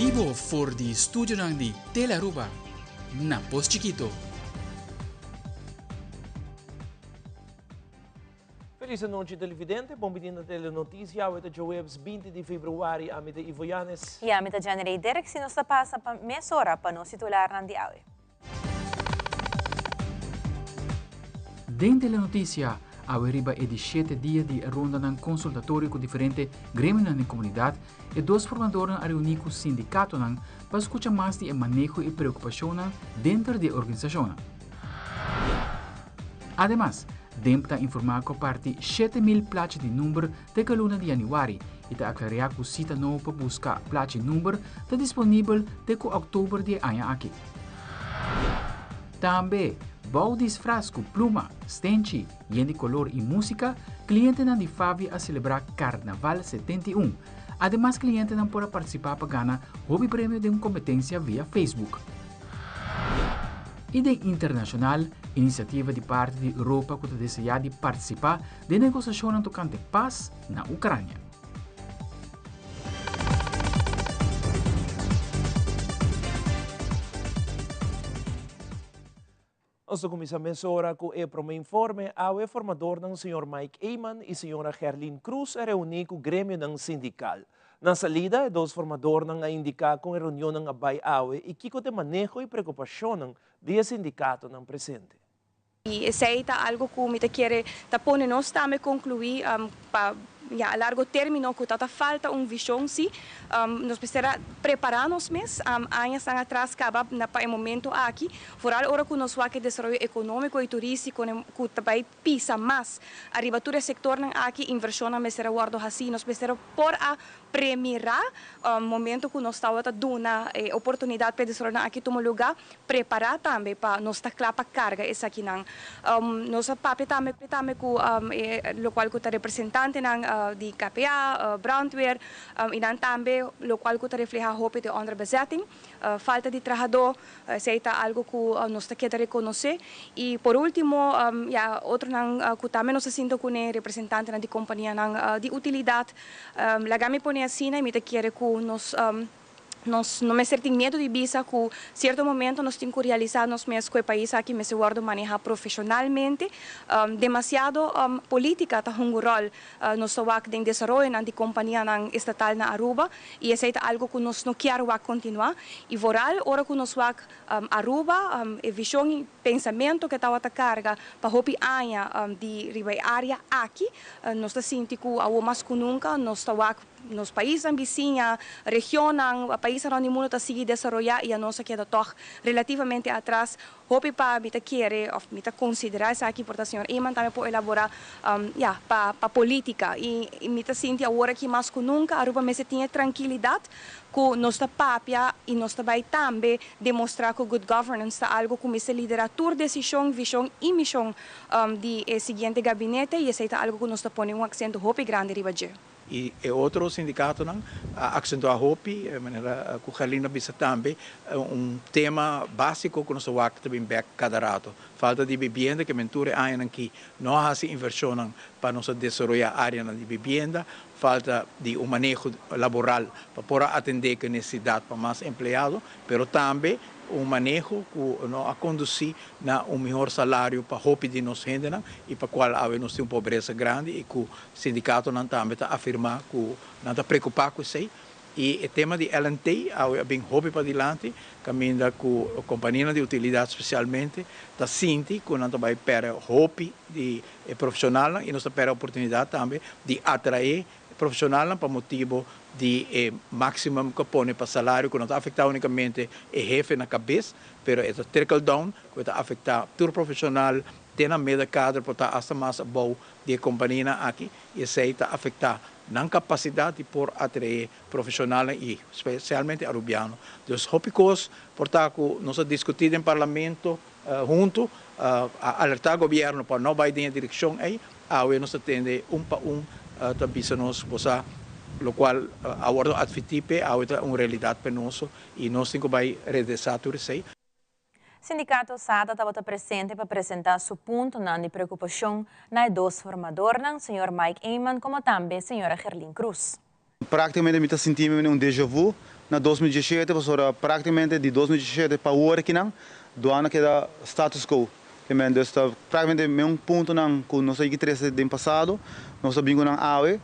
Bibo for di studionan di Telearuba na Pos Chikito. Feliz anochi televidente, bon bini na Telenoticia, awe ta djaweps 20 di februari, ami ta Ivo Yanes. I ami ta Janrey Dirks i nos ta pasa pa mesora pa nos titularnan di awe. Den Telenoticia, awe riba e di shete dia di e rondanan konsultatorio ku diferente gremionan den komunidat, e dos formadornan a reuní ku sindikatonan pa skucha mas di e maneho i preokupashonnan denter di e organisashonnan. Ademas, DEMP ta informá ku a parti 7000 plachi di number te ku e luna di yanüari i ta aklariá ku sita nobo pa buska plachi number ta disponibel te ku òktober di e aña aki. Tambe, bou disfras ku pluma, stenchi, yen di kolor i músika, klientenan di Favi a selebrá Karnaval 71. Ademas klientenan por a partisipá pa gana hopi premio den un kompetensia via Facebook. I den internashonal, inisiativa di parti di Europa ku ta deseá di partisipá den negosiashonnan tokante pas na Ukrania. Nos ta kuminsá mesora ku e promé informe. Awe formadornan señor Mike Eman i señora Gerlien Croes a reuní ku gremionan sindikal. Na salida e dos formadornan a indiká kon e reunionnan a bai awe i kiko ta e maneho i preokupashonnan di e sindikatonan presente. I esei ta algo ku mi ta kere ta pone nos tambe konkluí pa ya a largo término ku ta ta falta un vishon si. Nos mester a prepará nos mes añasnan atras kaba na pa e momento aki, foral ora ku nos wak e desaroyo ekonómiko i turístiko ku ta bai pisa mas ariba tur e sektornan aki, invershonnan mester a wòrdu hasí, nos mester por a premirá momento ku nos tabata duna e oportunidat pa e desaroyonan aki tuma lugá. Prepará tambe pa nos ta kla pa karga esakinan. Nos a papia tambe tambe ku e lokual ku ta representantenan di KPA, brandweer, i nan tambe lokual ku ta reflehá hopi di onderbezetting, falta di trahadó, esei ta algu ku nos ta keda rekonosé. I por último, ya otronan ku tambe nos a sinta kuné, representantenan di kompanianan di utilidat. Laga mi pone asina i mi ta kere ku nos. Nos no mester tin miedu di bisa ku sierto momento nos tin ku realisá nos mes ku e pais aki mester wòrdu manehá profeshonalmente. Demasiado polítika ta hunga un ròl. Nos ta wak den desaroyonan di kompanianan estatal na Aruba i esei ta algu ku nos no kier wak kontinuá. I voral ora ku nos wak Aruba, e vishon i pensamentu ku e tabata karga pa hopi aña di riba e área aki, nos ta sinti ku awor mas ku nunka nos ta wak Nos paisnan bisiña, regionnan, paisnan rònt di mundu ta sigui desaroyá i anos a keda tòg relativamente atras. Hopi pa mi ta kere òf mi ta konsiderá esaki por ta señor Eman tambe por elaborá, ya, pa pa polítika. I mi ta sinti awor aki mas ku nunka Aruba mester tin e trankilidat ku nos ta papia i nos ta bai tambe demostrá ku good governance ta algu ku mester liderá tur desishon, vishon i mishon di e siguiente gabinete i esei ta algu ku nos ta pone un aksento hopi grandi riba dje. I e otro sindikatonan a aksentuá hopi, manera ku Gerlin a bisa tambe, un tema básiko ku nos ta wak ta bin bèk kada rato, falta di bibienda ke men tur e añanan ki no a hasi invershonnan pa nos a desaroyá áreanan di bibienda, falta di un maneho laboral pa por a atendé ku e nesesidat pa mas empleado, pero tambe un maneho ku no a kondusí na un mihor salario pa hopi di nos hendenan i pa kual awe nos tin un pobresa grandi i ku sindikatonan tambe ta afirmá ku nan ta preokupá ku esei. I e tema di LNT awe a bin hopi padilanti kaminda ku kompanianan di utilidat spesialmente ta sinti ku nan ta bai pèrdè hopi di e profeshonalnan i nos ta pèrdè oportunidat tambe di atraé Profesionalnan pa motibo di e maximum cu a pone pa salario cu no ta afecta unicamente e hefe na cabes, pero e ta trickle down cu e ta afecta tur profesional te na middenkader por ta hasta mas abou di e companianan aki y esey ta afecta nan capacidad di por atrae profesionalnan y specialmente Arubiano. Dus hopi cos por ta cu nos a discuti den Parlamento hunto a alerta gobierno pa no bay den e direccion ey. Awe nos ta tende un pa un ta bisa nos bo sa locual a wordo adviti p'e awe ta un realidad penoso y nos tin cu bay redresa tur esey. Sindicato SATA tabata presente pa presenta su puntonan di preocupacion na e dos formadornan, señor Mike Eman como tambe señora Gerlien Croes. Práktikamente mi ta sinti mi un déjà vu. na 2017, pasobra practicamente di 2017 pa awor aki nan, douane keda status quo. Kemen dus ta practicamente mesun puntonan cu nos a trece den pasado, nos a bin cu nan awe,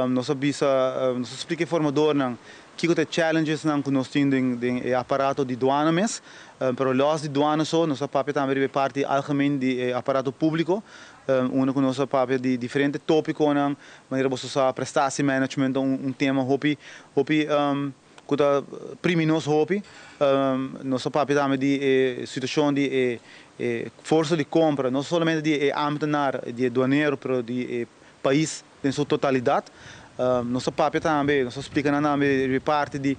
nos a bisa, nos a splica formadornan kico ta challenges nan cu nos tin den e aparato di douane mes, pero los di douane so, nos a papia tambe di parti algemeen di aparato publico, unda cu nos a papia di diferente topiconan, manera bo sa, prestatie management, un tema hopi hopi cu ta primi nos hopi, nos a papia tambe di situacion di forsa di compra, no solamente di ambtenaar, di douanero, pero di pais den su totalidad. Nos a papia tambe, nos a splica tambe di parti di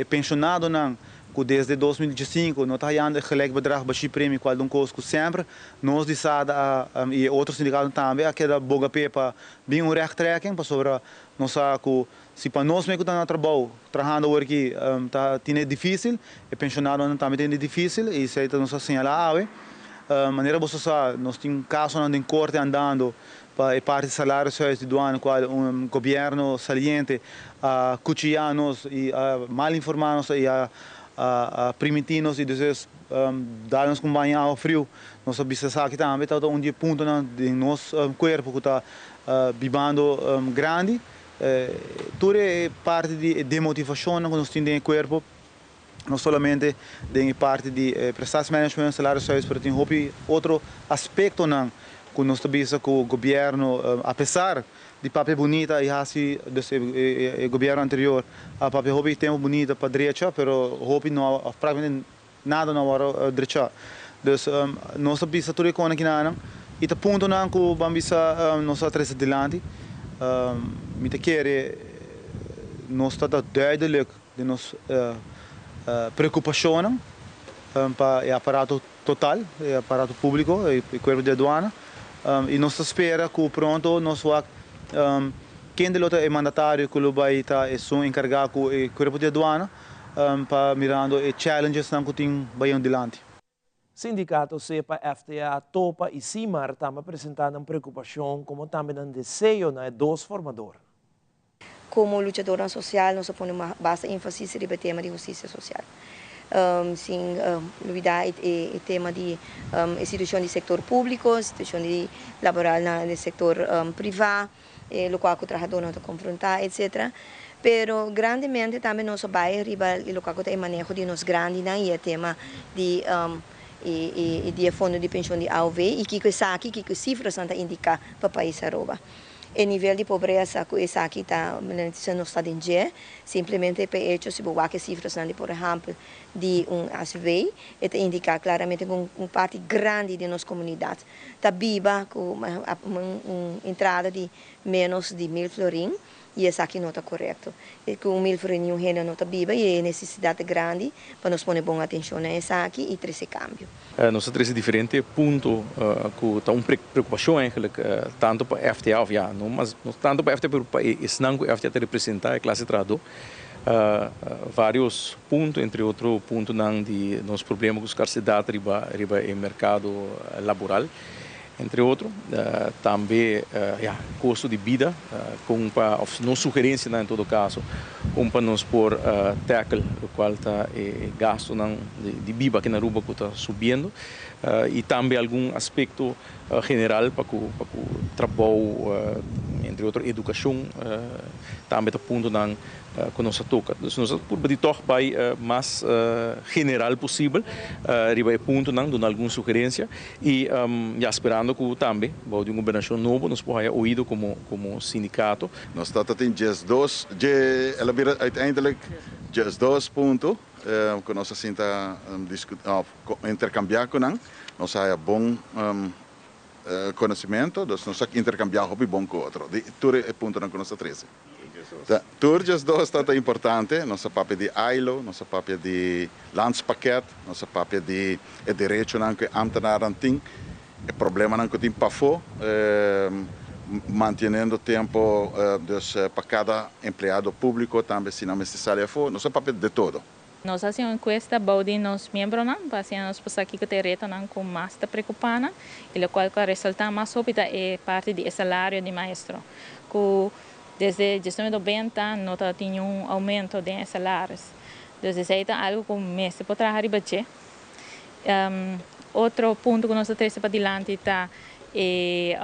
pensionadonan cu desde 2005 no ta hayando gelijk bedrag premie, cual ta un cos cu semper nos di SADA y otro sindicato tambe a keda boga pe pa bin un rechttrekking, pasobra nos sa cu si pa nos mes cu ta na trabou, trahando aki, ta tin dificil, e pensionadonan tambe tin dificil, y esey nos a señala awe. Manera bo sa, nos tin caso den corte andando pa e parti salario di douane, cual un gobierno saliente a cuchilla nos y a mal informa nos y a priminti nos y despues dal nos cu baño awa friu. Nos a bisa aki tambe ta un di puntonan di nos cuerpo cu ta bibando grandi. Tur e parti di demotivacion cu nos tin den cuerpo, no solamente den parti di prestatie management, salario, mas tin hopi otro aspectonan cu nos ta bisa cu gobierno, apesar di papia bunita y asina, dus e gobierno anterior a papia hopi tempo bunita pa drecha, pero hopi no, practicamente nada no a drecha. Dus nos a bisa tur cos aki nan y ta puntonan cu ban bisa nos a trece dilanti. Mi ta kere nos ta duidelijk di nos preocupacion pa e aparato total, e aparato publico, e cuerpo di aduana. Y nos ta spera cu pronto nos wak ken lo ta e mandatario cu lo bay ta esun encarga cu e cuerpo di aduana pa mirando e challenges nan cu tin bay dilanti. Sindicato SEPPA, FTA, TOPA y SIMAR tambe a presenta nan preocupacion como tambe nan deseo na dos formador. Como luchador social, nos ta pone basta enfasis riba e tema di husticia social. Sin lubida e tema di institucion di sector publico, situacion di laboral den sector priva, loke cu e trahado ta confronta, etc. Pero grandemente tambe nos a bay riba loke ta e maneho di nos grandinan y e tema di e fondo di pensioen di AOV y cu esaki, cu cifranan ta indica pa pais Aruba. E nivel di pobresa cu esaki ta no ta den, simplemente pa hecho si bo wak cifranan di, por ehempel, di un ACV, ta indica claramente cu un parti grandi di nos comunidad ta biba cu un entrada di menos di 1000 florin y esaki no ta corecto. Y cu 1000 florin un hende no ta biba y e necesidad grandi pa nos pone bon atencion na esaki y trece cambio. Nos a trece diferente punto cu ta un preocupacion eigenlijk, tanto pa FTA, of ja, no, mas no tanto pa FTA, pa esnan cu FTA ta representa e clase trahado. Varios punto, entre otro puntonan di nos problema cu scarcedad riba e mercado laboral, entre otro, tambe ja, costo di bida, con pa, of nos sugerencia, en todo caso, con pa nos por tackle loke ta e gastonan di biba aki na Aruba cu ta subiendo, y tambe algun aspecto general pa e trabou, entre otro educacion, tambe ta puntonan cu nos a toca. Dus nos por toch bay mas general posibel riba e puntonan, duna algun sugerencia y ja, sperando cu tambe, bou di un gobernacion nobo, nos por haya oido como sindicato. Nos ta tin 12, el a bira uiteindelijk 12 punto cu nos a sinta discuti, intercambia cu nan. Nos a bon conocimento, dus nos a intercambia hopi bon cu otro. Di tur e puntonan cu nos a trece. Tur 12 ta importante, nos a papia di ILO, nos a papia di landspakket, nos a papia di e derechonan cu ambtenaren tin, e problemanan cu tin pafo, manteniendo tempo, dus pa cada empleado publico tambe si no sali afo, nos a papia di todo. Nos a haci un encuesta bou di nos miembronan, pa nos por sa kico ta e retonan cu mas ta preocupa nan, y loke a resalta mas hopi ta e parti di salario di maestro, cu desde 1990 no tin un aumento di salario. Dus esey ta algo cu mester por traha riba dje. Otro punto cu nos ta trece padilanti ta e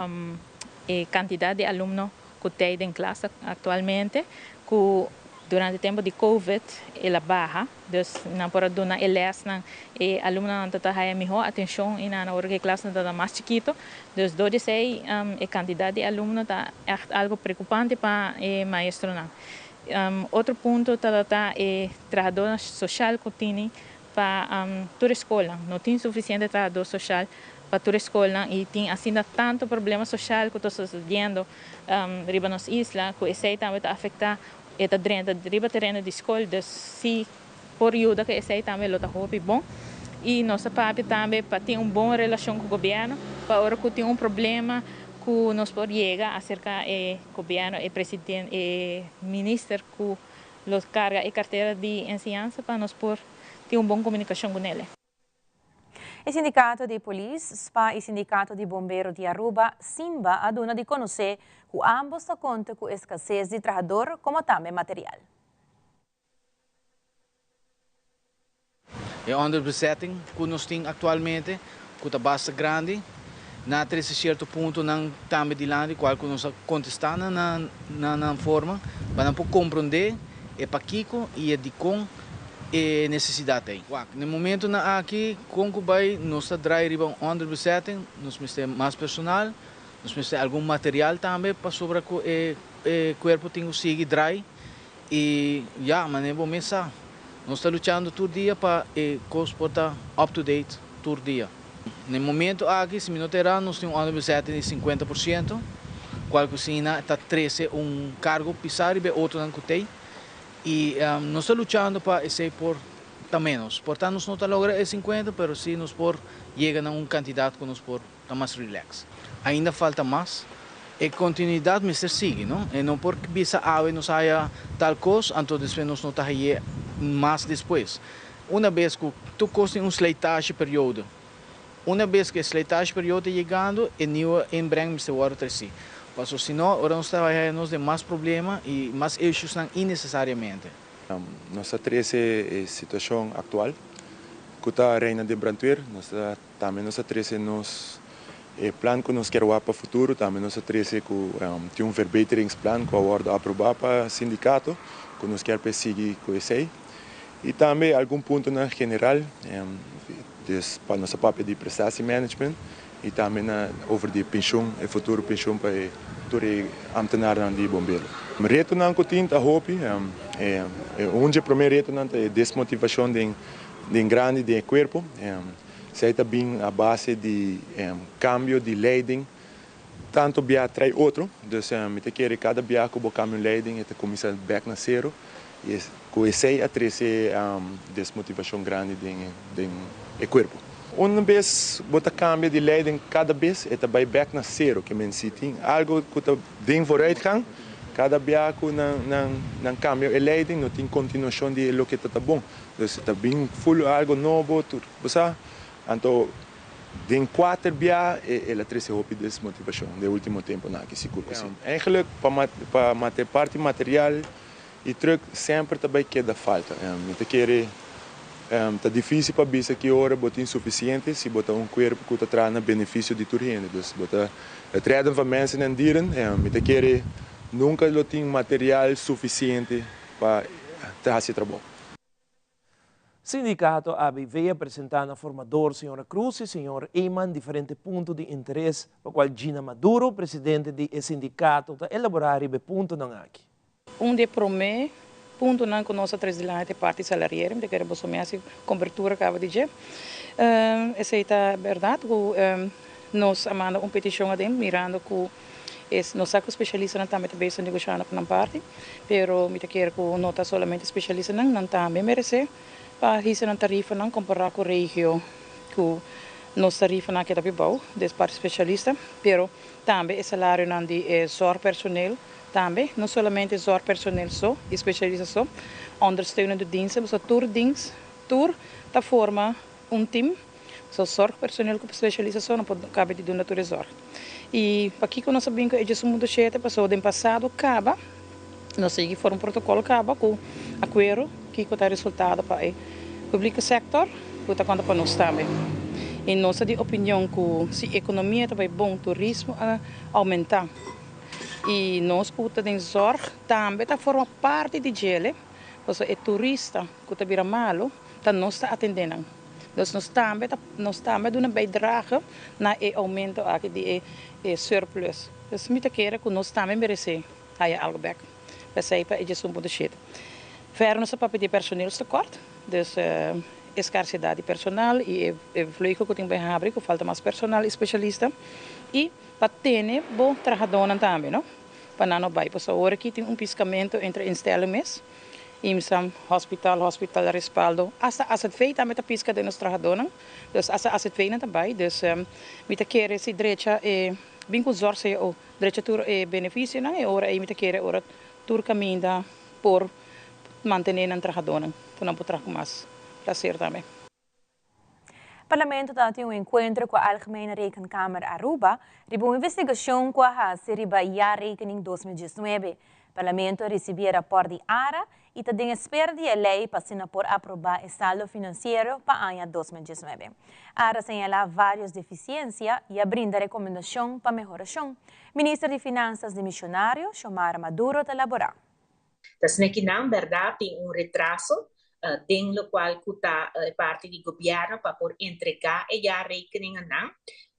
e cantidad di alumno cu t'ey den klas actualmente, cu durante tempo di Covid el a baha, dus nan por a duna e lesnan, e alumnonan ta ta haya miho atencion y nan ora cu e klasnan ta ta mas chikito, dus door di esey e cantidad di alumno ta echt algo preocupante pa e maestronan. Otro punto ta ta e trahadornan social cu tini pa tur e scolnan. No tin suficiente trahador social pa tur e scolnan y tin asina tanto problema social cu ta sucediendo riba nos isla cu esey tambe ta afecta, e ta drenta riba tereno di scol, dus si por yuda cu esey tambe lo ta hopi bon. Y nos ta papia tambe pa tin un bon relacion cu gobierno pa ora cu tin un problema cu nos por yega acerca e gobierno, e presidente, e minister cu lo carga e cartera di enseñansa pa nos por tin un bon comunicacion cu nele. E sindicato di polis, spa y sindicato di bombero di Aruba, Simba, a duna di conoce cu ambos ta conta cu escasez di trahador como tambe material. E onderbezetting cu nos tin actualmente, cu ta basta grandi, nan a trece cierto puntonan tambe dilanti cual cu nos a contesta nan na nan forma pa nan por comprende e pakico y e dicon e necesidad ey. Wak, na e momentonan aki con cu bay nos ta draai riba un onderbezetting, nos mester mas personal, nos mester algun material tambe pasobra cu e cuerpo tin cu sigui draai Y ya, manera bo mes sa, nos ta luchando tur dia pa e cos por ta up to date tur dia. Na e momento aki, si mi no ta erá, nos tin un onderbezetting di 50%, cual cusina ta trece un cargo pisá riba e otronan cu t'ey. Y nos ta luchando pa esey por ta menos. Por ta nos no ta logra e 50, pero si nos por yega na un cantidad cu nos por ta mas relax. Ainda falta mas. E continuidad mester sigui, no? E no por bisa awe nos haya tal cos, anto despues nos no ta haye mas despues. Una bes cu tur cos tin un slijtageperiode, una bes cu e slijtageperiode ta yegando, e nieuwe inbreng mester wordo treci. Paso si no, ora nos ta haya nos den mas problema y mas issuesnan innecesariamente. Nos ta trece e situacion actual cu ta reina den brandweer. Nos ta Tambe nos a trece nos e plan cu nos kier wak pa futuro, tambe nos a trece cu tin un verbeteringsplan cu a wordo aproba pa sindicato cu nos kier persigui cu esey. Y tambe algun puntonan general, dus pa nos a papia di prestatiemanagement y tambe na over di pensioen, e futuro pensioen pa e tur e ambtenarnan di bombero. Retonan cu tin ta hopi, un dje prome retonan ta e desmotivacion den Den grandi den e cuerpo. Esey ta bin a base di cambio di leiding tanto bia trai otro. Dus mi ta kere cada bia cu bo cambia un leiding e ta cuminsa bek na cero y cu esey a trece desmotivacion grandi den e cuerpo. Un bes bo ta cambia di leiding cada bes e ta bay bek na cero ke men si tin algo cu ta den vooruitgang cada bia cu nan cambia e leiding no tin continuacion di e loke ta ta bon. Dus ta bin full algo nobo tur bo sa. Anto den kuater bia el a trese hopi desmotivashon den ultimo temponan aki sigur ku si. Eigenlijk pa pa mate parti material y truck semper ta bai keda falta. Mi ta kere ta dificil pa bisa ki ora bo tin suficiente si bo ta un cuerpo cu ta traha na beneficio di tur hende. Dus bo ta het redden van mensen en dieren. Mi ta kere nunca lo tin material suficiente pa ta haci e trabou. Sindicato ABV a presenta na formador Sra. Cruz y Señor Eman diferente punto di interes pa cual Gina Maduro, presidente di e sindicato, ta elabora riba e puntonan aki. Un di e prome puntonan cu nos a trece dilanti ta e parti salariero, mi ta kere boso mi haci cobertura caba di dje. Esey ta berdad cu nos a manda un peticion aden mirando cu Es no sa ku spesialistanan tambe ta bezig negoshando pa nan parti, pero mi ta kere ku no ta solamente spesialistanan, nan tambe meresé pa hisa nan tarifanan kompará ku regio ku nos tarifanan a keda pi bou des parti spesialista, pero tambe e salarionan di e zorgpersoneel tambe, no solamente zorgpersoneel so i spesialista so, ondersteunende diensten, pasobra tur dienst tur ta forma un tim. So zorgpersoneel ku spesialisashon no por kabe di duna tur e zorg. I pakiko nos a bin ku e 11.7? Pasobra den pasado kaba nos a yegi for un protokòl kaba ku akuerdo kiko ta e resultado pa e publike sektor ku ta konta pa nos tambe. I nos ta di opinion ku si ekonomia ta bai bon turismo a oumentá i nos ku ta den zòrg tambe ta forma parti di djele pasobra e turista ku ta bira malu ta nos ta atendé nan. Dus nos tambe ta nos tambe a duna bijdrage na e oumento aki di e e surplus. Dus mi ta kere ku nos tambe meresé haya algu bèk. P'esei pa e 11.7. Verder nos ta papia di personeelstekort, dus e skarsedat di personal i e e vleugel ku tin bai habri ku falta mas personal i spesialista i pa tene bo trahadónan tambe no pa nan no bai pasobra awor aki tin un piskamentu entre instelling mes. IMSA, Hospital, Hospital Respaldo, hasta AZV tambe ta piska den nos trahadónan, dus hasta AZVnan ta bai, dus mi ta kere si drecha e bin ku zòrg cao, drecha tur e benefisionan e ora ei mi ta kere ora tur kaminda por mantené nan trahadónan ku nan por traha ku mas plaser tambe. Parlamento ta tin un encuentro cu Algemene Rekenkamer Aruba riba un investigacion cu a haci riba jaarrekening 2019. Parlamento a ricibi e raport di ARA y ta den espera di e ley pa asina por aproba e saldo financiero pa aña 2019. ARA a señala varios deficiencia y a brinda recomendacion pa mehoracion. Minister di Finanzas dimisionario, Xiomara Maduro ta elabora. Ta snekinan berdad tin un retraso den locual cu ta e parti di gobierno pa por entrega e jaarrekeningennan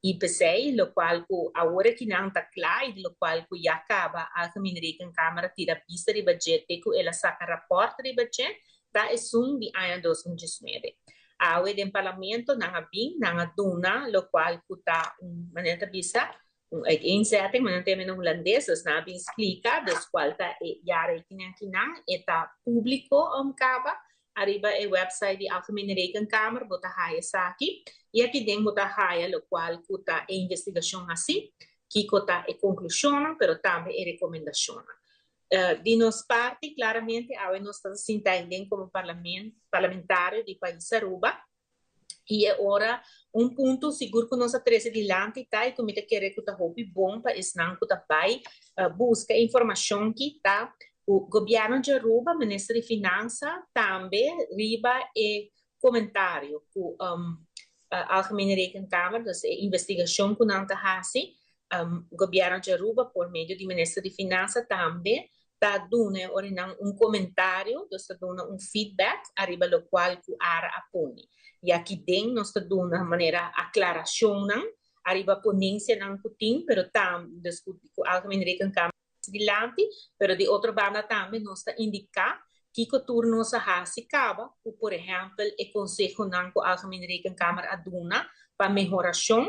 y pesey locual cu awor akinan ta cla y locual cu ya caba Algemeen Rekenkamer a tira bista riba dje te cu el a saca rapport riba dje ta esun di aña 2019. Awe den parlamento nan a bin nan a duna locual cu ta un manera ta bisa Un uiteenzetting, ma nan ta yama na hulandes, dus nan a bin splika, dus kual ta e jaarrekening akinan, e ta públiko kaba, ariba e website di Algemene Rekenkamer bo ta haya esaki, i aki den bo ta haya lokual ku ta e investigashon hasi, kiko ta e konklushonnan, pero tambe e rekomendashonnan. Di nos parti, klaramente awe nos ta sinta aiden komo parlamentario di pais Aruba, I e ora un punto sigur ku nos a trese dilanti ta i ku mi ta kere ku ta hopi bon pa esnan ku ta bai buska e informashon ki ta ku gobièrnu di Aruba, Minister di Finansa tambe riba e komentario ku Algemene Rekenkamer, dus e investigashon ku nan ta hasi, Gobièrnu di Aruba por medio di Minister di Finansa tambe ta duna e orinan un komentario, dus ta duna un feedback ariba lokual ku ara a pone. I aki den nos ta duna manera aklarashonnan ariba ponensianan ku tin, pero tam, dus ku ku Algemene Rekenkamer dilanti, pero di otro banda tambe nos ta indiká kiko tur nos a hasi kaba ku por ehèmpel e konsehonan ku Algemene Rekenkamer a duna pa mehorashon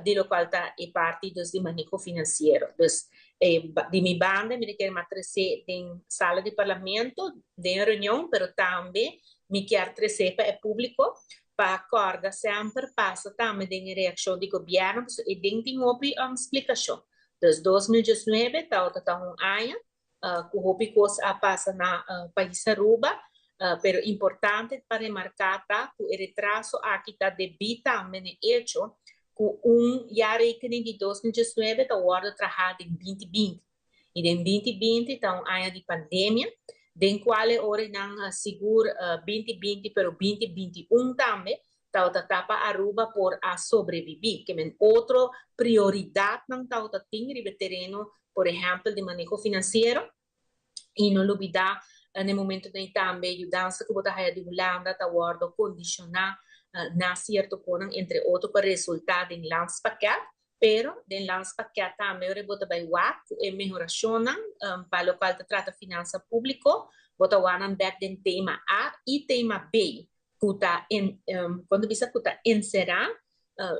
di locual ta e parti dus di maneho financiero. Dus di mi banda mi ta kier mas trece den sala di parlamento den reunion pero tambe mi kier trece pa e publico pa corda semper pasa tambe den e reaccion di gobierno pasobra e den tin hopi splicacion. Dus 2019 tawata ta un aña cu hopi cos a pasa na pais Aruba, pero importante pa remarca ta cu e retraso aki ta debi tambe n'e hecho cu un jaarrekening di 2019 ta wordo traha den 2020 y den 2020 ta un aña di pandemia den cual e ora nan sigur 2020 pero 2021 tambe Tabata ta pa Aruba por a sobrebibí. Ke men otro prioridatnan tabata tin riba e tereno, por ehèmpel di maneho finansiero. I no lubidá na e momentunan ei tambe yudansa ku bo ta haya di Hulanda ta wòrdu kondishoná na sierto konan, entre otro pa resultá den landspakket. Pero den landspakket tambe ora bo ta bai wak ku e mehorashonnan pa lokual ta trata finansa públiko, bo ta wak nan bèk den tema A i tema B. ku ta en kon ta bisa ku ta enserá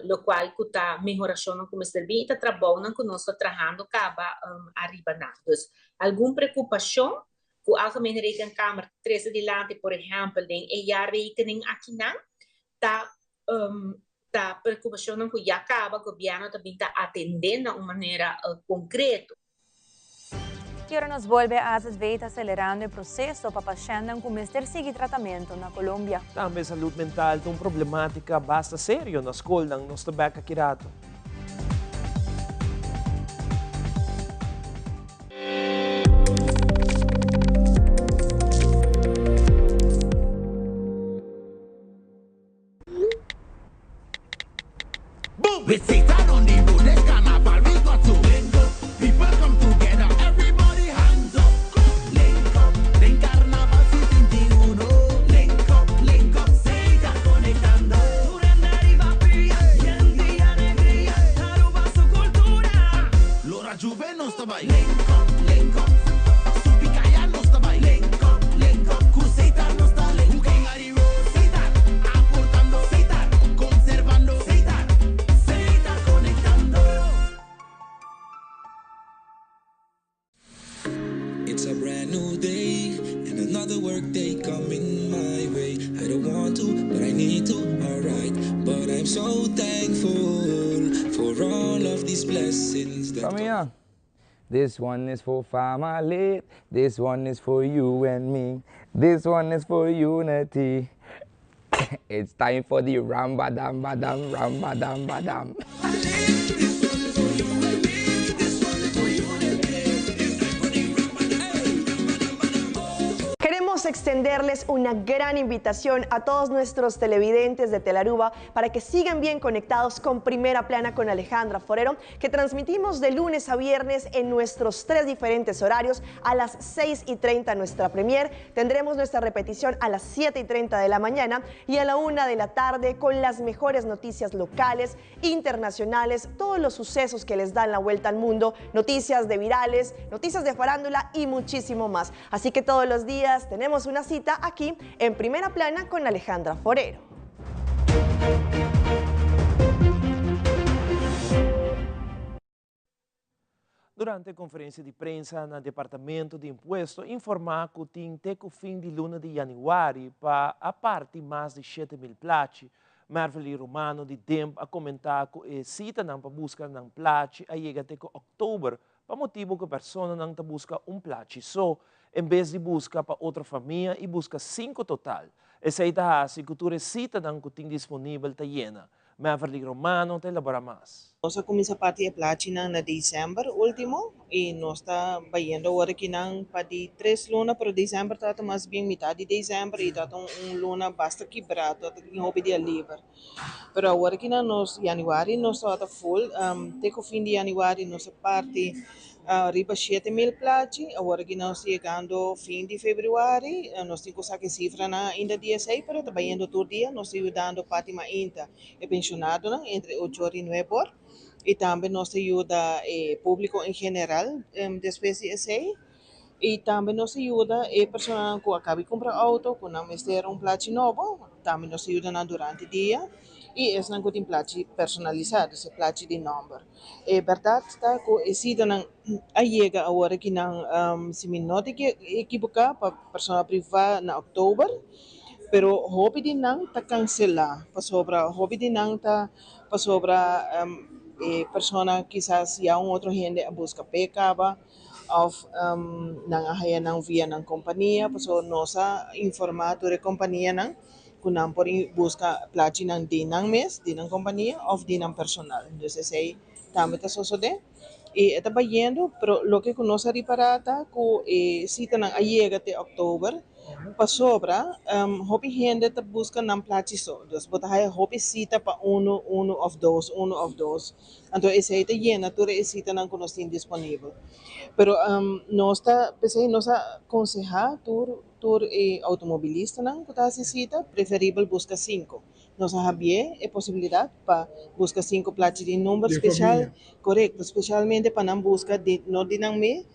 lokual ku ta mehorashonnan ku mester bin i ta trabounan ku nos ta trahando kaba ariba nan. Dus algun preokupashon ku Algemene Rekenkamer trese dilanti por ehèmpel den e jaarrekening akinan ta ta preokupashonnan ku ya kaba gobièrnu ta bin ta atendé na un manera konkreto. Y ora nos bolbe AZV ta acelerando e proceso pa pashentnan cu mester sigui tratamento na Colombia. Tambe salud mental ta un problematica basta serio na scolnan. Nos ta bek aki rato. With Satan on the road, this carnival we got to link up. People come together, everybody hands up. Link up, den carnaval 71. Link up, link up, Setar conectando. Lora Juve nos ta bay. Link up, link up, Supicaya nos ta bay. Link up, link up, cu Setar nos ta link up. Setar, aportando. Setar, conservando. Setar, Setar conectando. It's a brand new day and another work day coming my way. I don't want to, but I need to, alright. But I'm so thankful for all of these blessings that Famia, this one is for family, this one is for you and me, this one is for unity. It's time for the ramba dam ba dam ramba dam ba dam. Queremos extenderles una gran invitación a todos nuestros televidentes de Telaruba para que sigan bien conectados con Primera Plana con Alejandra Forero, que transmitimos de lunes a viernes en nuestros tres diferentes horarios a las 6:30 nuestra premier. Tendremos nuestra repetición a las 7:30 de la mañana y a la 1 de la tarde con las mejores noticias locales, internacionales, todos los sucesos que les dan la vuelta al mundo, noticias de virales, noticias de farándula y muchísimo más. Así que todos los días tenemos una cita aquí en Primera Plana con Alejandra Forero. Durante conferencia di prensa na Departamento di Impuesto informa cu tin te cu fin di luna di januari pa a parti mas di 7000 plachi. Mervely Romano di DIMP a comenta cu e citanan pa busca nan plachi a yega te cu october pa motibo cu personanan ta busca un plachi so, en bes di busca pa otro famia y busca cinco total. Esey ta haci cu tur e citanan cu tin disponibel ta yena. Meverly Romano ta elabora mas. Nos a cuminsa parti e plachinan na december ultimo y nos ta bayendo awor akinan pa di tres luna, pero december tabata mas bien mitad di december y tabata un luna basta kibra, tabata tin hopi dia liber. Pero awor akinan nos januari nos tabata full, te cu fin di januari nos a parti Riba 7000 plachi, awor aki nos ta yegando fin di februari, nos tin ku saka e sifranan ainda di esei, pero ta bayendo tur dia, nos ta yudando parti mainta e penshonadonan entre ocho or i nuebe or, i tambe nos ta yuda e públiko en general despues di esei, i tambe nos ta yuda e personanan ku a kaba di kumpra outo ku nan mester un plachi nobo, tambe nos ta yuda nan durante dia, i esnan ku tin plachi personalisá, dus e plachi di nòmber. E bèrdat ta ku e sitanan a yega awor aki nan, si mi no ta ekiboká, pa persona privá na òktober, pero hopi di nan ta kanselá pasobra hopi di nan ta pasobra e persona kisas ya un otro hende a buska p'e kaba òf nan a haya nan via nan kompania pasobra nos a informá tur e kompanianan. ku nan por buska plachinan di nan mes, di nan kompania òf di nan personal. Dus esei tambe ta sosodé. I e ta bayendo, pero loke ku nos a ripará ta ku e sitanan a yega te òktober pasobra hopi hende ta buska nan plachi so. Dus bo ta haya hopi sita pa unu, unu òf dos, unu òf dos. Anto esei ta yena tur e sitanan ku nos tin disponibel. Pero nos ta, p'esei nos a konsehá tur. Tur e automobilistanan ku ta hasi sita, preferibel buska sinku. Nos a habié e posibilidat pa buska sinku plachi di number speshal, korekto, speshalmente pa nan buska di no di nan mes,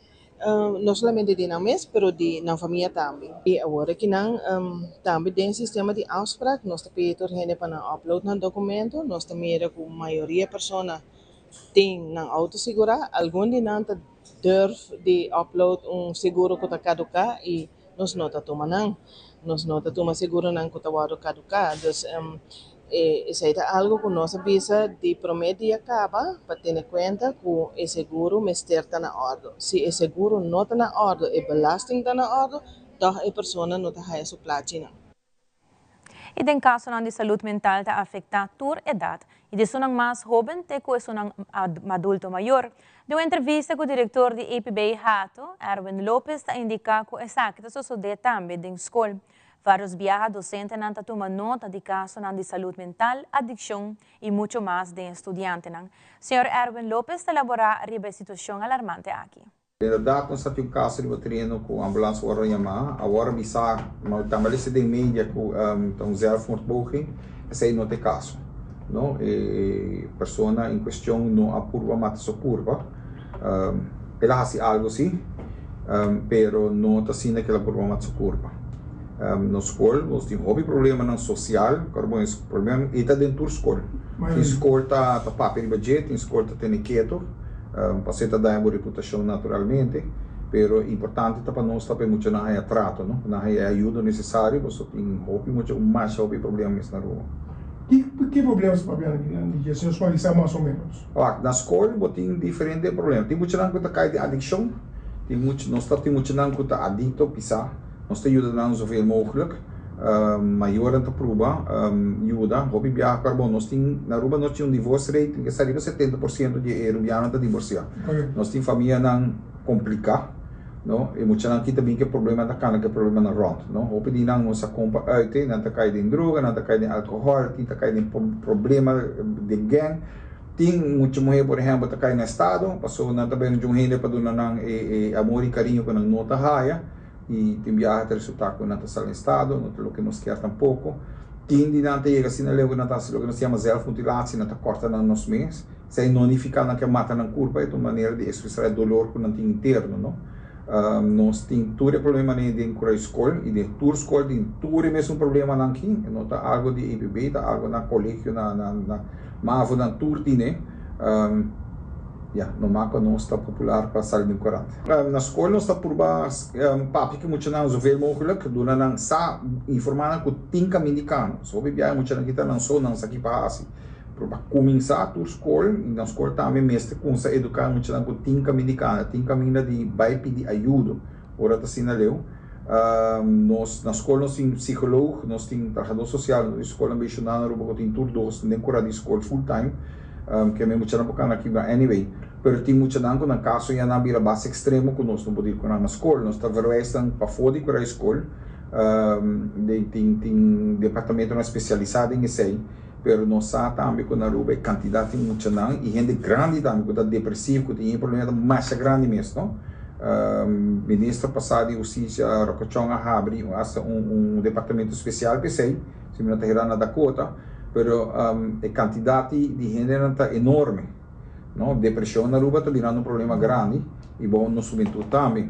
no solamente di nan mes, pero di nan famia tambe. I awor aki nan tambe den sistema di afsprak nos ta pidi tur hende pa nan upload nan dokumento. Nos ta mira ku mayoria persona tin nan outo sigurá, algun di nan ta Durf di upload un seguro ku ta kaduká i nos no ta tuma nan. Nos no ta tuma seguronan ku ta wòrdu kaduká. Dus esei ta algu ku nos a bisa di promé dia kaba pa tene kuenta ku e seguro mester ta na òrdu. Si e seguro no ta na òrdu, e belasting ta na òrdu, tòg e persona no ta haya su plachinan. I den kasonan di salud mental ta afektá tur edat i di esunnan mas hóben te ku esunnan adulto mayor. Den un entrevista ku direktor di EPB Hato, Erwin Lopez ta indiká ku esaki ta sosodé tambe den skol. Varios biaha docentenan ta tuma nota di casonan di salud mental, adiccion y mucho mas den e studiantenan. Señor Erwin Lopez ta elabora riba e situacion alarmante aki. Inderdaad nos a tin un caso riba tereno cu ambulance worde yama. Awor a bisa, ma tambe a lesa den media cu ta un zelfmoordpoging. Esey no ta e caso. No, e persona en cuestion no a purba mata su curpa. El a haci algo si, pero no ta asina cu el a purba mata su curpa. Nos scol nos tin hopi problemanan social, kor bon es problema y ta den tur scol. Tin scol ta papia riba dje, tin scol ta tene keto, pasobra ta daña bo reputacion naturalmente, pero importante ta pa nos ta pa e muchanan haya trato, no? Pa nan haya e ayudo necesario pasobra tin hopi mucha cu masha hopi problema mes na Aruba. Ki problema sa papia di dje, si nos por bisa mas o menos? Wak, na skol bo tin diferente problema. Tin muchanan ku ta kai den adikshon, tin mucha, nos ta tin muchanan ku ta adikto pisá, nos ta yuda nan zoveel mogelijk. Mayornan ta pruba yuda, hopi biaha kor bon nos tin, na Aruba nos tin un divorce rate ku sa riba 70% di e rubianonan ta divorsiá. Nos tin famianan kompliká. No, e muchanan aki ta bin ku e problema ta kana ku e problemanan rònt, no. Hopi di nan no sa kon pa uit e, nan ta kai den droga, nan ta kai den alkohòl, tin ta kai den problema den gang. Tin mucha muhé por ehèmpel ta kai na estado pasobra nan ta bini djun hende pa duna nan e amor i kariño ku nan no ta haya i tin biaha ta resultá ku nan ta sali na estado, no ta loke nos kier tampoko. Tin di nan ta yega asina leu ku nan ta hasi loke nos ta yama zelfmutilatie, nan ta kòrta nan nos mes. Esei no nifiká nan ke mata nan kurpa, e ta un manera di ekspresá e dolor ku nan tin interno, no. Nos tin tur e problemanan den kura skol i den tur skol tin tur e mesun problemanan aki, e no ta algu di EPB, ta algu na kolegio, na na mavo nan tur tine. Ya, no mas ku nos ta popular pa sali den korant. Na skol nos ta purba papia ku muchanan zoveel mogelijk, duna nan sa, informá nan ku tin kaminda di kano. So hopi biaha e muchanan kita nan so, nan sa ki pa hasi. Pero pa kuminsá tur skol, i nan skol tambe mester kumsa eduká e muchanan ku tin kaminda di kana, tin kaminda di bai pidi ayudo ora ta asina leu. Nos na skol nos tin psikoloog, nos tin trahadó sosial, nos tin skolnan bishonal na Aruba ku tin tur dos den kura di skol full time, ke mi muchanan por kana kiba anyway. Pero tin muchanan ku nan kaso ya nan bira basta ekstremo ku nos no por dir ku nan na skol. Nos ta verwijs nan pafó di kura di skol, tin tin departamentonan spesialisá den esei. Pero nos sa tambe ku na Aruba e kantidat di muchanan i hende grandi tambe ku ta depresivo, ku tin e problema ta masha grandi mes, no? Minister pasá di Hustisia Rocco Chong a habri hasta un departamento spesial pa esei, si mi no ta hera na Dakota, pero e kantidat di hendenan ta enorme, no? Depresion na Aruba ta birando un problema grandi i bou nos hubentud tambe.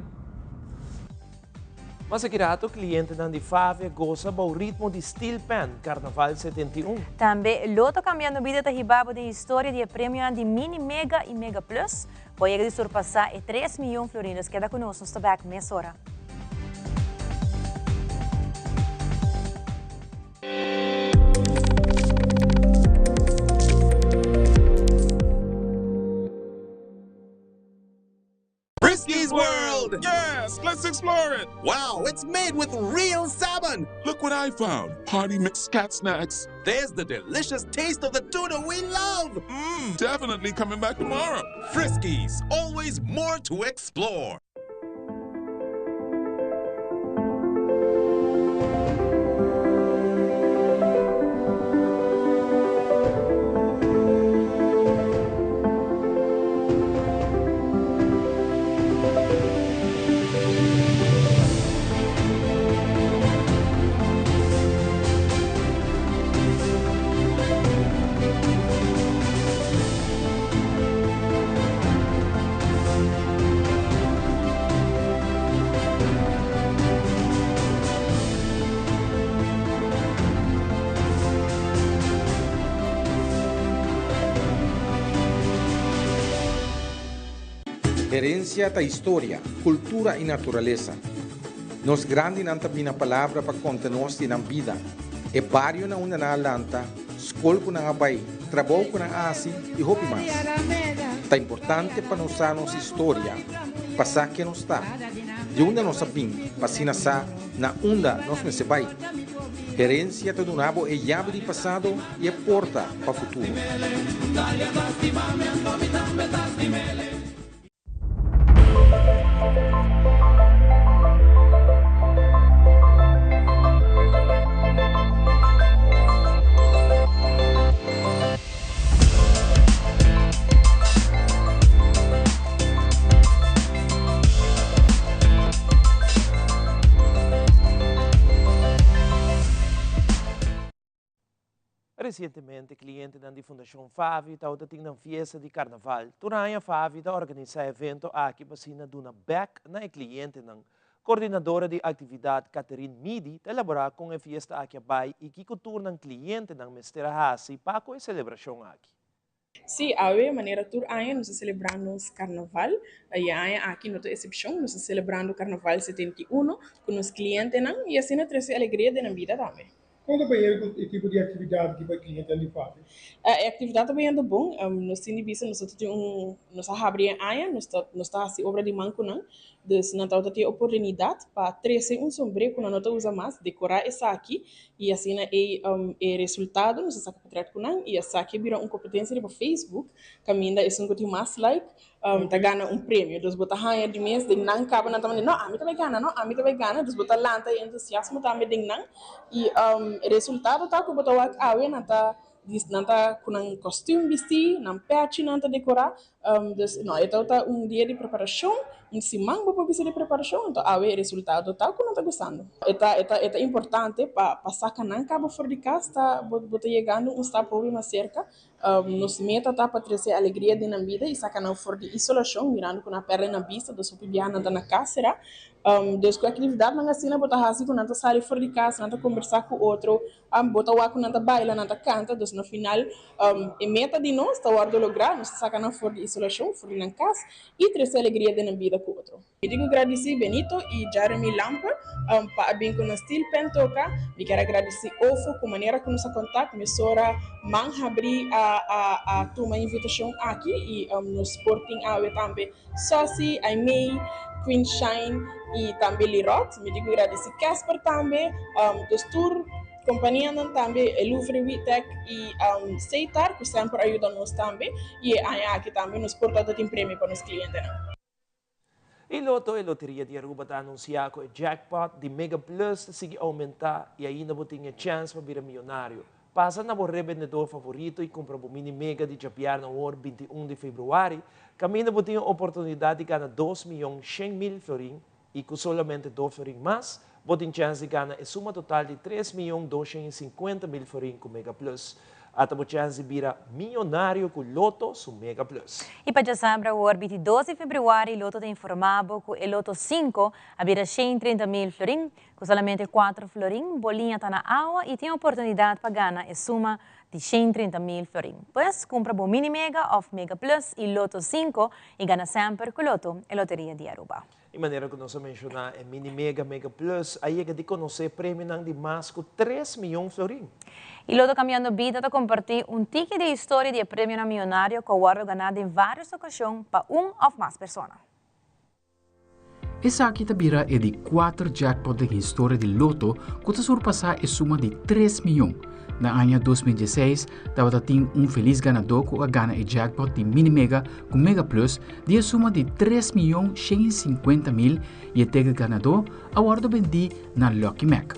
Mas aki rato clientenan di Favia goza bou ritmo di Steel Pan Carnaval 71. Tambe Lotto Cambiando Bida ta hiba bo den historia di e premionan di Mini Mega y Mega Plus cu a yega di surpasa e tres miyon florinos. Keda cu nos, nos ta back mesora. Friskies World! Yes, let's explore it! Wow, it's made with real salmon! Look what I found! Party mix cat snacks. There's the delicious taste of the tuna we love! Mmm, definitely coming back tomorrow. Friskies, always more to explore. Herencia ta historia, cultura y naturalesa. Nos grandinan ta bina palabra pa conta nos di nan bida, e bario na unda nan a lanta, skol ku nan a bai, trabou ku nan a hasi i hopi mas. Ta importante pa nos sa nos historia, pa sa ken nos ta, di unda nos a bin, pa asina sa na unda nos mester bai. Herensia ta duna bo e yabi di pasado i e porta pa futuro. Resientemente klientenan di Fundashon Favi tabata tin nan fiesta di karnaval. Tur aña Favi ta organisá e evento aki pa asina duna bèk na e klientenan. Kordinadora di aktividat Catherine Midi ta elaborá kon e fiesta aki a bai i kiko tur nan klientenan mester a hasi pa ku e selebrashon aki. Sí, awe manera tur aña nos ta selebrá nos karnaval. I e aña aki no ta esepshon, nos ta selebrando Karnaval 71 ku nos klientenan i asina trese alegria den nan bida tambe. Kon ta bayendo ku e tipo di aktividat aki pa e klientenan di Fabi? E aktividat ta bayendo bon. Nos tin di bisa nos ta tin un, nos a habri e aña, nos ta nos ta hasi obra di man ku nan. Dus nan tabata tin e oportunidat pa trese un sombré ku nan no ta usa mas, dekorá esaki i asina ei e resultado nos a saka portret ku nan i esaki a bira un kompetensia riba Facebook kaminda esun ku tin mas like ta gana un premio. Dus bo ta haña di mes den nan kaba nan ta manda no ami ta bai gana, no ami ta bai gana. Dus bo ta lanta e entusiasmo tambe den nan i e resultado ta ku bo ta wak awe nan ta Nan ta ku nan kòstüm bistí, nan pèchi nan ta dekorá. Dus no, e tabata un dia di preparashon, un siman bo por bisa di preparashon, anto awe e resultado ta ku nan ta gustando. E ta e ta e ta importante pa pa saka nan kaba for di kas, ta bo bo ta yegando un stap hopi mas serka. Nos meta ta pa trese alegria den nan bida i saka nan for di isolashon, mirando ku nan a pèrdè nan bista, dus hopi biaha nan ta na kas será. Dus ku aktividatnan asina bo ta hasi ku nan ta sali for di kas, nan ta kombersá ku otro, Bo ta wak ku nan ta baila, nan ta kanta, dus na final e meta di nos ta wòrdu lográ, nos ta saka nan for di isolashon, for di nan kas i trese alegria den nan bida ku otro. Mi tin ku gradisí Benito i Jeremy Lampe pa a bin ku nan steel pen toka. Mi kier a gradisí Ofo ku manera ku nos a kontak mesora man habrí a a tuma e invitashon aki i nos por tin awe tambe Sossy, Aimee, Queen Shine y tambe Lirot. Mi tin cu gradici Casper tambe, dus tur companianan tambe, Louvre Witec y Seitar cu semper a yuda nos tambe y e aña aki tambe nos por ta tin premio pa nos clientenan. Y Lotto, e loteria di Aruba ta anuncia cu e jackpot di Mega Plus ta sigui aumenta y ainda bo tin e chance pa bira miyonario. Pasa na bo rebendedor favorito y cumpra bo mini mega di djabièrnè awor 21 di februari, caminda bo tin e oportunidad di gana dos miyon 100.000 florin y cu solamente dos florin mas, bo tin chens di gana e suma total di tres miyon 250.000 florin cu Mega Plus. Ata bo chens di bira miyonario cu Lotto su Mega Plus. Y pa djasabra awor 22 di februari Lotto ta informa bo cu e Lotto 5 a bira 130.000 florin. Ku solamente kuater florin, bo liña ta na awa i tin oportunidat pa gana e suma di 130.000 florin. Pues, kumpra bo Mini Mega òf Mega Plus i Lotto 5 i gana semper ku Lotto, e loteria di Aruba. E manera ku nos a menshoná e Mini Mega, Mega Plus a yega di konosé premionan di mas ku tres miyon florin. I Lotto Cambiando Bida ta kompartí un tiki di historia di e premionan miyonario ku a wòrdu ganá den vários okashon pa un òf mas persona. Esaki ta bira e di kuater jackpot den historia di Lotto ku ta surpasá e suma di tres miyon. Na aña 2016 tabata tin un felis ganadó ku a gana e jackpot di Mini Mega ku Mega Plus di e suma di tres miyon 150.000 i e ticket ganadó a wòrdu bendí na Lucky Mac.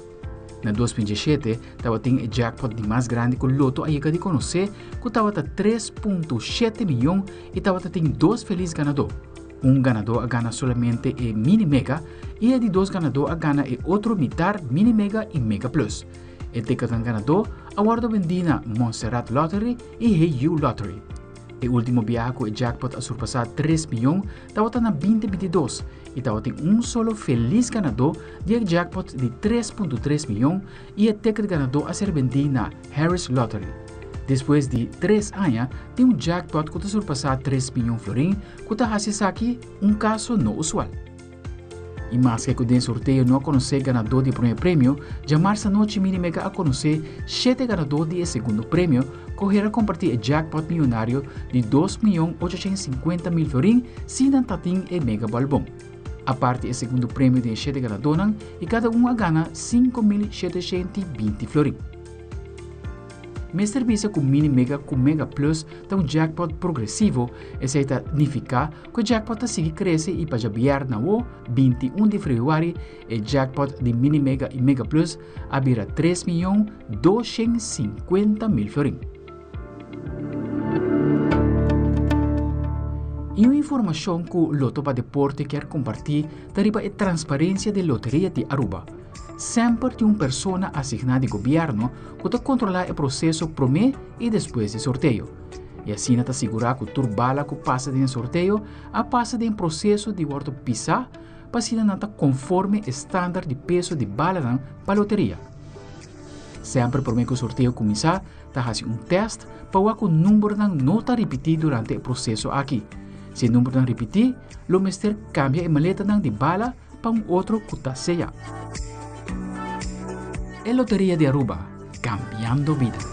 Na 2017 tabatin e jackpot di mas grandi ku Lotto a yega di konosé ku tabata 3.7 miyon i tabata tin dos felis ganadó. Un ganadó a gana solamente e Mini Mega i e di dos ganadó a gana e otro mitar Mini Mega i Mega Plus. E ticketnan ganadó a wòrdu bendí na Montserrat Lottery i Hey You Lottery. E último biaha ku e jackpot a surpasá tres mion tabata na 2022 i tabatin un solo felis ganadó di e jackpot di 3.3 mion i e ticket ganadó a ser bendí na Harris Lottery. Despues di tres aña tin un jackpot ku ta surpasá tres mion florin ku ta hasi esaki un kaso no usual. I maske ku den sorteo no a konosé ganadó di e promé premio, djamars anochi Mini Mega a konosé shete ganadó di e segundo premio ku hera kompartí e jackpot miyonario di 2.850.000 florin si nan ta tin e Mega Bòlbon. Aparte e segundo premio den e shete ganadónan i kada un a gana 5.720 florin. Mester bisa ku Mini Mega ku Mega Plus ta un jackpot progresivo, esei ta nifiká ku e jackpot ta sigui krese i pa djabièrnè awo, 21 di febrüari, e jackpot di Mini Mega i Mega Plus a bira 3.250.000 florin. I un informashon ku Lotto pa Deporte kier kompartí ta riba e transparensia di Loteria di Aruba. Semper tin un persona asigná di gobièrnu ku ta kontrolá e proseso promé i despues di sorteo. I asina ta sigurá ku tur bala ku pasa den e sorteo a pasa den proseso di wòrdu pisá pa asina nan ta konforme e standard di peso di balanan pa loteria. Semper promé ku sorteo kuminsá ta hasi un tèst pa wak ku numbernan no ta ripití durante e proseso aki. Si e numbernan ripití, lo mester kambia e maletanan di bala pa un otro ku ta seya. E Loteria di Aruba, cambiando bida.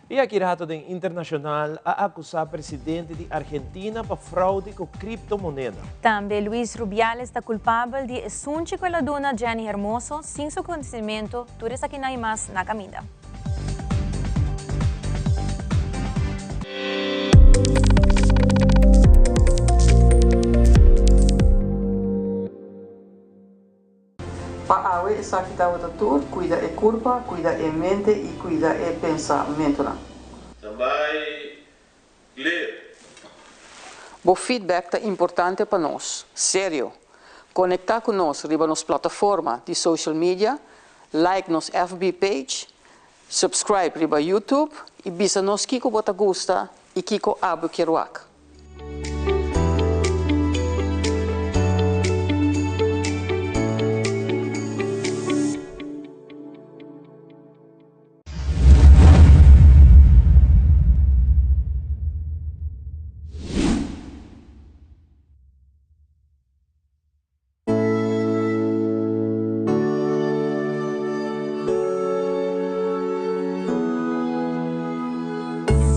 Y aki rato den internacional a acusa presidente di Argentina pa fraude cu criptomoneda. Tambe Luis Rubiales ta culpabel di e sunchi cu el a duna Jenny Hermoso sin su conocimento, tur esakinan y mas na caminda. Pa awe esaki tabata tur, cuida e curpa, cuida e mente y cuida e pensamentonan. Tambay clear. Bo feedback ta importante pa nos. Serio! Conecta cu nos riba nos plataforma di social media, like nos FB page, subscribe riba YouTube y bisa nos kico bo ta gusta y kico abo kier wak.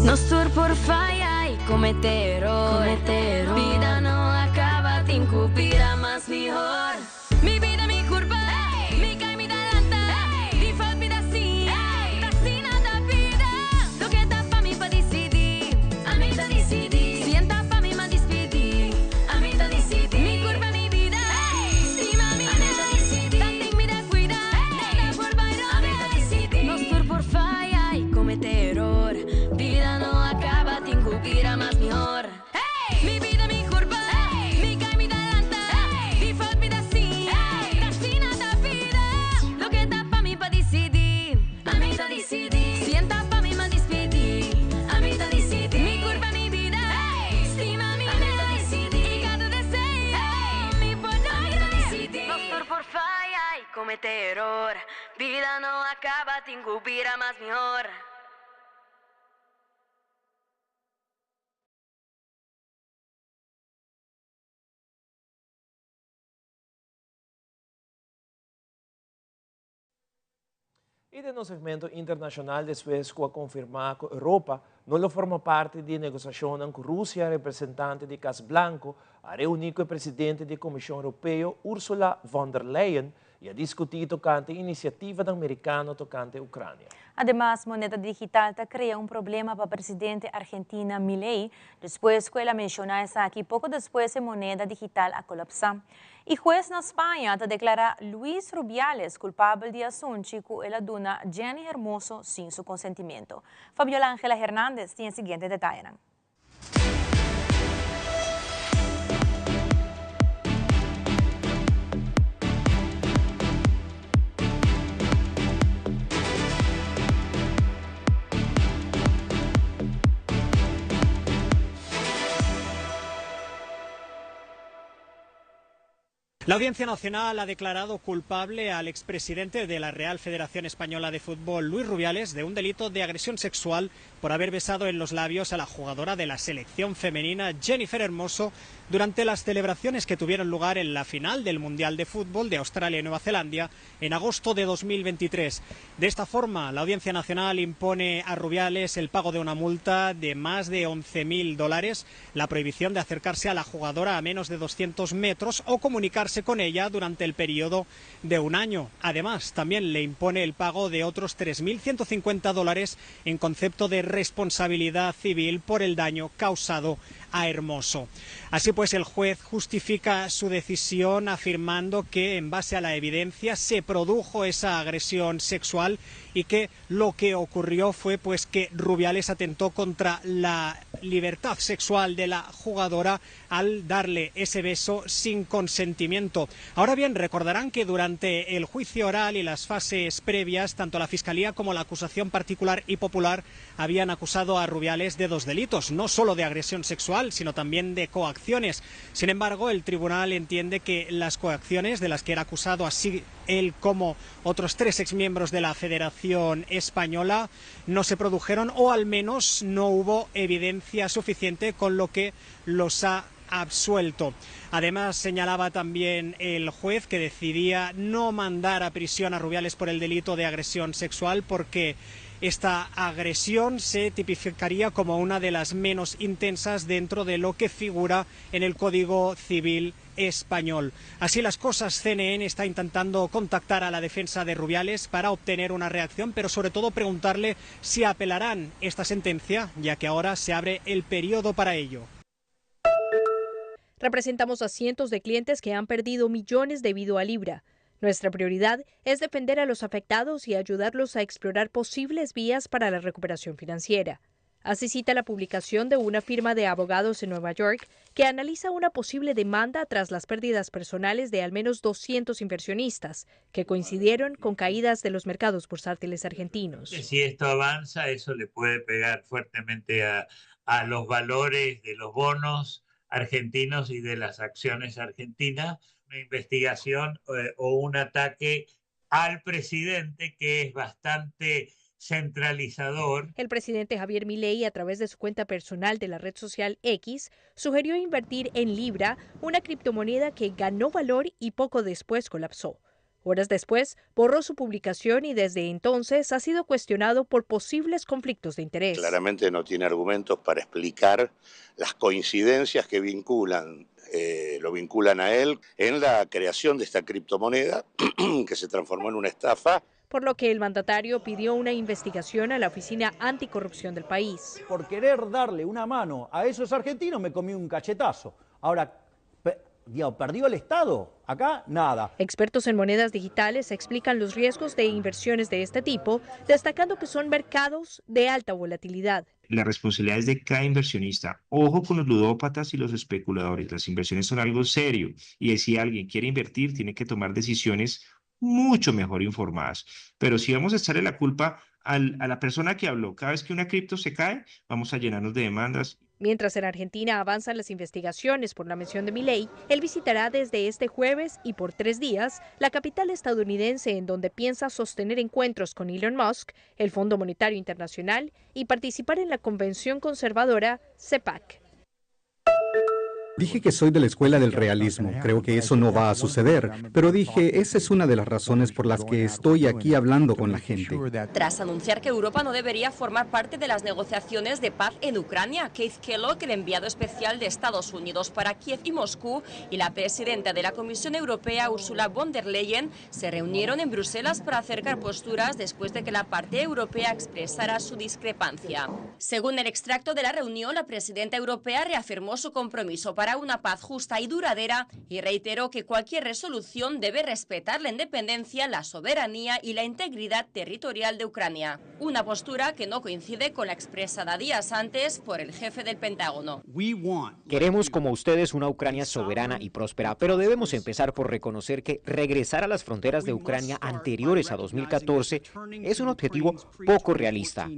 Nos tur por faya y comete eror. Bida no a caba, tin cu bira mas mihor. Mi bida mi curpa, mi cay mi ta lanta, di fout mi ta siña, ta asina ta bida. Loke ta pa mi pa dicidi, ami ta dicidi. Si en ta pa mi ma dispidi, ami ta dicidi. Mi curpa mi bida, stima mi ami ta dicidi. Tanten mi ta cuida, nada por bay robes, ami ta dicidi. Nos tur por faya y comete eror, bida no a caba, tin cu bira mas mihor. Mi bida mi curpa, mi cay mi ta lanta, di fout mi ta siña, ta asina ta bida. Loke ta pa mi pa dicidi, ami ta dicidi. Si en ta pa mi ma dispidi, ami ta dicidi. Mi curpa mi bida, stima mi ami ta dicidi. Y cada deseo mi por logra, ami ta dicidi. Nos tur por faya y comete eror, bida no a caba, tin cu bira mas mihor. Y den nos segmento internacional despues cu a confirma cu Europa no lo forma parti di negociacionnan cu Rusia, representante di Cas Blanco a reuni cu e presidente di Comision Europeo Ursula von der Leyen y a discuti tocante iniciativanan Mericano tocante Ucrania. Ademas, moneda digital ta crea un problema pa presidente Argentina Milei, despues cu el a menciona esaki poco despues e moneda digital a colapsa. Y hues na Spaña ta declara Luis Rubiales culpabel di asunchi cu el a duna Jenny Hermoso sin su consentimento. Fabiola Angela Hernandez tin e siguiente detayenan. La Audiencia Nacional ha declarado culpable al expresidente de la Real Federación Española de Fútbol, Luis Rubiales, de un delito de agresión sexual por haber besado en los labios a la jugadora de la selección femenina, Jennifer Hermoso, durante las celebraciones que tuvieron lugar en la final del Mundial de Fútbol de Australia y Nueva Zelanda en agosto de 2023. De esta forma, la Audiencia Nacional impone a Rubiales el pago de una multa de más de 11.000 dólares, la prohibición de acercarse a la jugadora a menos de 200 metros o comunicarse acostarse con ella durante el periodo de un año. Además, también le impone el pago de otros 3.150 dólares en concepto de responsabilidad civil por el daño causado a Hermoso. Así pues, el juez justifica su decisión afirmando que, en base a la evidencia, se produjo esa agresión sexual y que lo que ocurrió fue pues que Rubiales atentó contra la libertad sexual de la jugadora al darle ese beso sin consentimiento. Ahora bien, recordarán que durante el juicio oral y las fases previas, tanto la Fiscalía como la acusación particular y popular habían acusado a Rubiales de dos delitos, no solo de agresión sexual, sino también de coacciones. Sin embargo, el tribunal entiende que las coacciones de las que era acusado así él como otros tres exmiembros de la Federación Española no se produjeron o al menos no hubo evidencia suficiente con lo que los ha absuelto. Además, señalaba también el juez que decidía no mandar a prisión a Rubiales por el delito de agresión sexual porque esta agresión se tipificaría como una de las menos intensas dentro de lo que figura en el Código Civil español. Así las cosas, CNN está intentando contactar a la defensa de Rubiales para obtener una reacción, pero sobre todo preguntarle si apelarán esta sentencia, ya que ahora se abre el periodo para ello. Representamos a cientos de clientes que han perdido millones debido a Libra. Nuestra prioridad es defender a los afectados y ayudarlos a explorar posibles vías para la recuperación financiera. Así cita la publicación de una firma de abogados en Nueva York que analiza una posible demanda tras las pérdidas personales de al menos 200 inversionistas, que coincidieron con caídas de los mercados bursátiles argentinos. Si esto avanza, eso le puede pegar fuertemente a, a los valores de los bonos argentinos y de las acciones argentinas. Una investigación eh, o un ataque al presidente que es bastante centralizador. El presidente Javier Milei, a través de su cuenta personal de la red social X, sugirió invertir en Libra, una criptomoneda que ganó valor y poco después colapsó. Horas después, borró su publicación y desde entonces ha sido cuestionado por posibles conflictos de interés. Claramente no tiene argumentos para explicar las coincidencias que vinculan, eh, lo vinculan a él en la creación de esta criptomoneda que se transformó en una estafa. Por lo que el mandatario pidió una investigación a la Oficina Anticorrupción del país. Por querer darle una mano a esos argentinos me comí un cachetazo. Ahora, digo, ¿perdió el Estado? Acá nada. Expertos en monedas digitales explican los riesgos de inversiones de este tipo, destacando que son mercados de alta volatilidad. La responsabilidad es de cada inversionista. Ojo con los ludópatas y los especuladores. Las inversiones son algo serio y si alguien quiere invertir, tiene que tomar decisiones mucho mejor informadas. Pero si vamos a echarle la culpa al, a la persona que habló, cada vez que una cripto se cae, vamos a llenarnos de demandas. Mientras en Argentina avanzan las investigaciones por la mención de Milei, él visitará desde este jueves y por tres días la capital estadounidense en donde piensa sostener encuentros con Elon Musk, el Fondo Monetario Internacional y participar en la convención conservadora CEPAC. Dije que soy de la escuela del realismo, creo que eso no va a suceder, pero dije, esa es una de las razones por las que estoy aquí hablando con la gente. Tras anunciar que Europa no debería formar parte de las negociaciones de paz en Ucrania, Keith Kellogg, el enviado especial de Estados Unidos para Kiev y Moscú, y la presidenta de la Comisión Europea, Ursula von der Leyen, se reunieron en Bruselas para acercar posturas después de que la parte europea expresara su discrepancia. Según el extracto de la reunión, la presidenta europea reafirmó su compromiso para una paz justa y duradera y reiteró que cualquier resolución debe respetar la independencia, la soberanía y la integridad territorial de Ucrania. Una postura que no coincide con la expresada días antes por el jefe del Pentágono. Queremos como ustedes una Ucrania soberana y próspera, pero debemos empezar por reconocer que regresar a las fronteras de Ucrania anteriores a 2014 es un objetivo poco realista.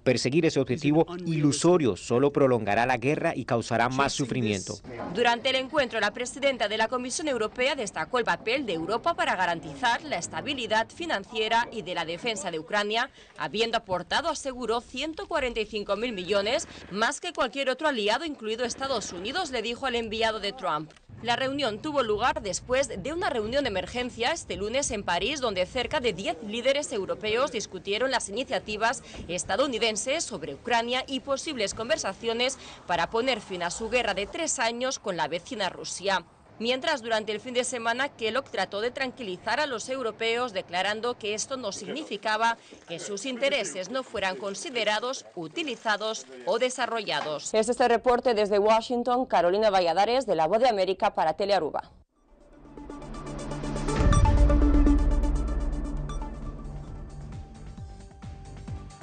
Perseguir ese objetivo ilusorio solo prolongará la guerra y causará más sufrimiento. Durante el encuentro, la presidenta de la Comisión Europea destacó el papel de Europa para garantizar la estabilidad financiera y de la defensa de Ucrania, habiendo aportado, aseguró, 145.000 millones, más que cualquier otro aliado, incluido Estados Unidos, le dijo al enviado de Trump. La reunión tuvo lugar después de una reunión de emergencia este lunes en París, donde cerca de 10 líderes europeos discutieron las iniciativas estadounidenses sobre Ucrania y posibles conversaciones para poner fin a su guerra de tres años con la vecina Rusia. Mientras, durante el fin de semana, Kellogg trató de tranquilizar a los europeos, declarando que esto no significaba que sus intereses no fueran considerados, utilizados o desarrollados. Este es el reporte desde Washington, Carolina Valladares, de La Voz de América para Telearuba.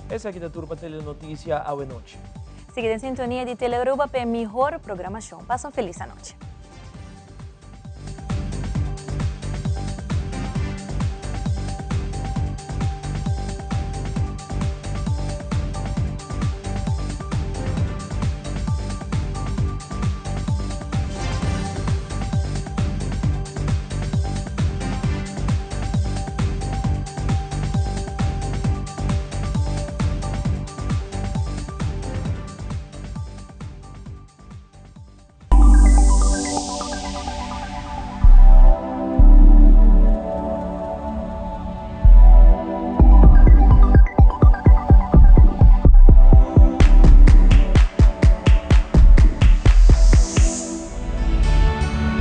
Esaki ta tur pa Telenoticia awe nochi. Sigui den sintonia di Telearuba pa e mihor programacion. Pasa un feliz anochi.